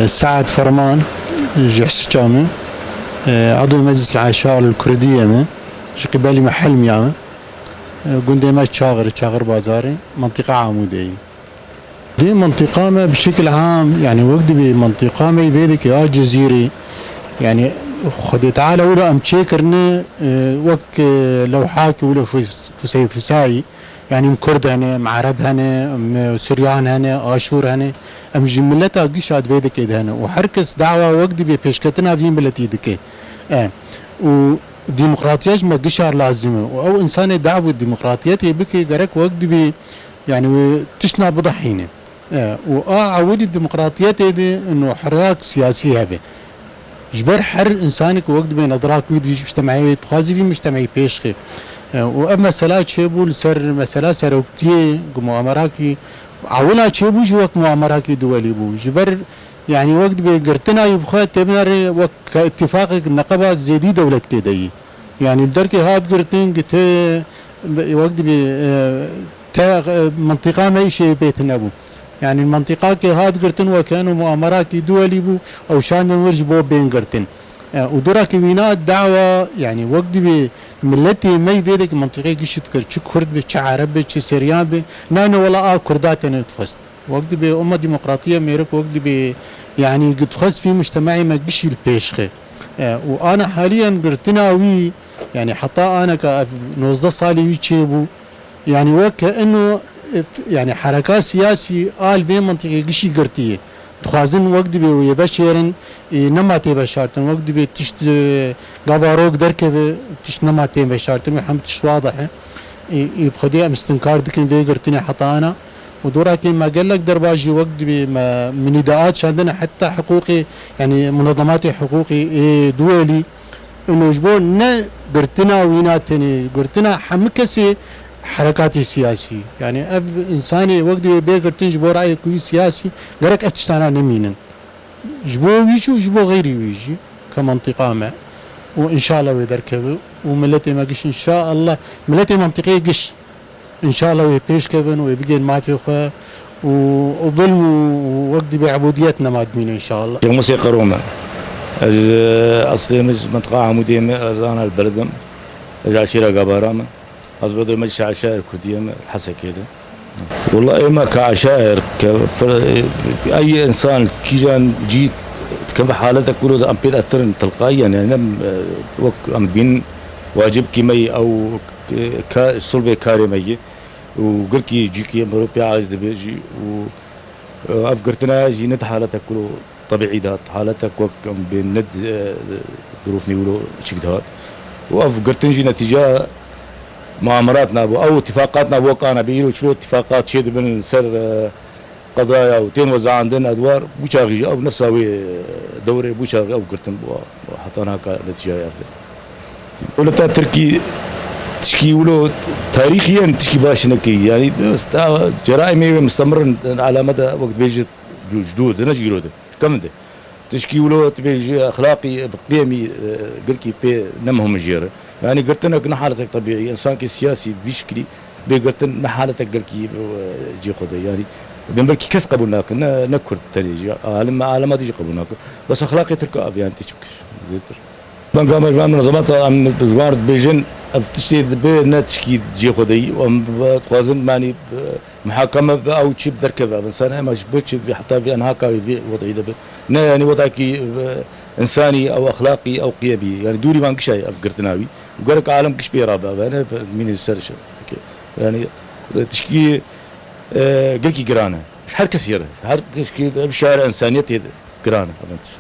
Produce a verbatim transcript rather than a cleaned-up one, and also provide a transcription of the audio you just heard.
Saet Ferman, ji Hisica me, e, Edwê Meclis Aşar li Kurdiye me, ji qibelî me Helmiya me, e, gundê me Çaxir, Çaxir Bazarê, mentiqa Amûdeyî. Dê mentiqa me bi şekil am, yani wek dibê mentiqa me vê dike a Cizîrê, yani Xwedê Teala wilo em çêkirine, e, wek, e, lewhakî wilo fus-, fusey fusayî, yani em Kurd hene, em Ereb hene, em Suryan hene, Aşûr hene, em ji mileta gişa di vê dike de hene. Û her kes dawa wek dibê pêşketina vî miletî dike. E, û demokratiya ji me gişa lazim e. Û ew insanê dawa demokratiyetê bike, gerek wek dibê, yani wê tiştna bidihîne. E, û a ewilî demokratiyetê de ino hirak siyasî hebe. Ji ber her insanê ku wek dibê nedirak wî di mujtemeyê wê dixwazî vî mujtemeyî pêş xe. E, û ev mesela çêbû li ser mesela seroktiyê ku muamerakî ewila çêbû jî wek muamerakî duwelî bû. Ji ber, yani wek dibê girtina wî bi xwe tê binêre wek îtîfaqek neqeba zêdî dewlet tê de yî. Yani li derkê hat girtin, gite, wek dibê, e, te, e, mentiqa me îşê pê tune bû. Yani mentiqakê hat girtin weke eno muamerakî duwelî bû, ew şandin wir ji bo bên girtin. E, û dora ke wîna dawa, yani wek dibê miletê me vê deke mentiqê gişî dikir, çi Kurd be, çi Ereb be, çi Siryan be, nayne wela a Kurda tenê dixwest. Wek dibê umma demokratiya mêrik wek dibê, yani dixwest vî mujtemeyê me gişî li pêş xe. E, û ana haliyen girtina wî, yani heta aneka ev nozdeh salê wî çêbû, yani weke ino, e, yani hereka siyasî a li vê mentiqê gişî girtiye. Dixwazin wek dibê wê veşêrin, ê, nema tê veşartin. Wek dibê tişt, e, gava rok derkeve, tişt nema tê veşartin, wê hem tişt wadih e. Ê, ê, bi xwedê em istinkar dikin vê girtinê heta ana. Û dorakê me gelek derbas jî wek dibê me, min nîdaat şandine heta hiqûqê, yani munezematê hiqûqê ê duwelî. Ino ji bo ne girtina wîna tenê, girtina hemû kesê herekatê siyasî. Yani ev insanê wek dibê bê girtin ji bo rayek wî siyasî, gerek ev tiştana nemînin. Ji bo wî jî û ji bo xeyrî wî jî ke mentiqa me û înşallah wê derkeve û miletê me giş înşallah, miletê mentiqeyê giş înşallah wê pêş kevin û wê bigên mafê xwe û, û zulm û, û wek dibê ebûdiyet nema dimîne înşallah. Şêx Musê Qero me. Ez, e, eslê min ji mentiqa Amûdê me, ez ana li Belid im. Ez aşîra Gabara me. Ez Edwê Meclîsa Aşayir Kurdiyê me, Hesekê de. Wela ême ke aşayir, ke fir-, ey însan kîjan cî dikeve haletek wilo de em pê diethirin tilqayiyen, yani ne, e, wek em dibînin wacibkî me yî ew, e, ka-, sulbê karê me yî û girkî cîkî mero pê aciz dibe jî û, e, ev girtina jî ne di haletek wilo tebîî de hat, haletek wek em bên ne, e, zirûfnî wilo çîk de hat. Û ev girtin jî netîca muamerat nabû. Ew îtîfaqat nabû wek ana bê îro çilo îtîfaqat çê dibin li ser, e, qedaya û tên wezandin edwar, bû çaxî jî ew nefsa wê, e, dewrê bû çaxî ew girtin bû. Heta naka netîcayê ev e. Dewleta Tirkî tişkî wilo tarîxî yen tişkî baş nekiriye. Yani, sta-, ceraîmê wê mustemir in, elame de wek dibêjit, ji dû de, ne ji îro de. Kevin de. Tişkî wilo tu bê ji exlaqî, bi qiyemî, e, girkî pê ne muhim jê re. Yani girtinek ne haletek tebîî, însankî siyasî vî şikilî bê girtin ne haletek girkî, e, cê xwe de. Yani bin belkî kes qebûl nakin, ne, ne Kurd tenê jî. Alim, alema dî jî qebûl nakin. Bes exlaqê Tirka ev yani tê çi bikir. Zêtir. Banga me ji van munezemata em ji wan re dibêjin, ev tiştê dibe ne tişkî cê xwe de yî. Em dixwazin, manî, e, muhakeme bi ew çi bi derkeve, ev însan ema ji bo çi vê heta vê enhaka wê vê wedî de bi. Ne, yani wedakî, e, însanî, ew exlaqî, ew qiyemî. Yani dûrî van gişa ye ev girtina wî. Û gerek alem giş pê rabe, ev ne mînî ser şe-, seke. Yani, e, tişkî, e, gelkî giran e. Ji her kesî re. Her kes ki ev şare însaniyetê giran e, ev tişt.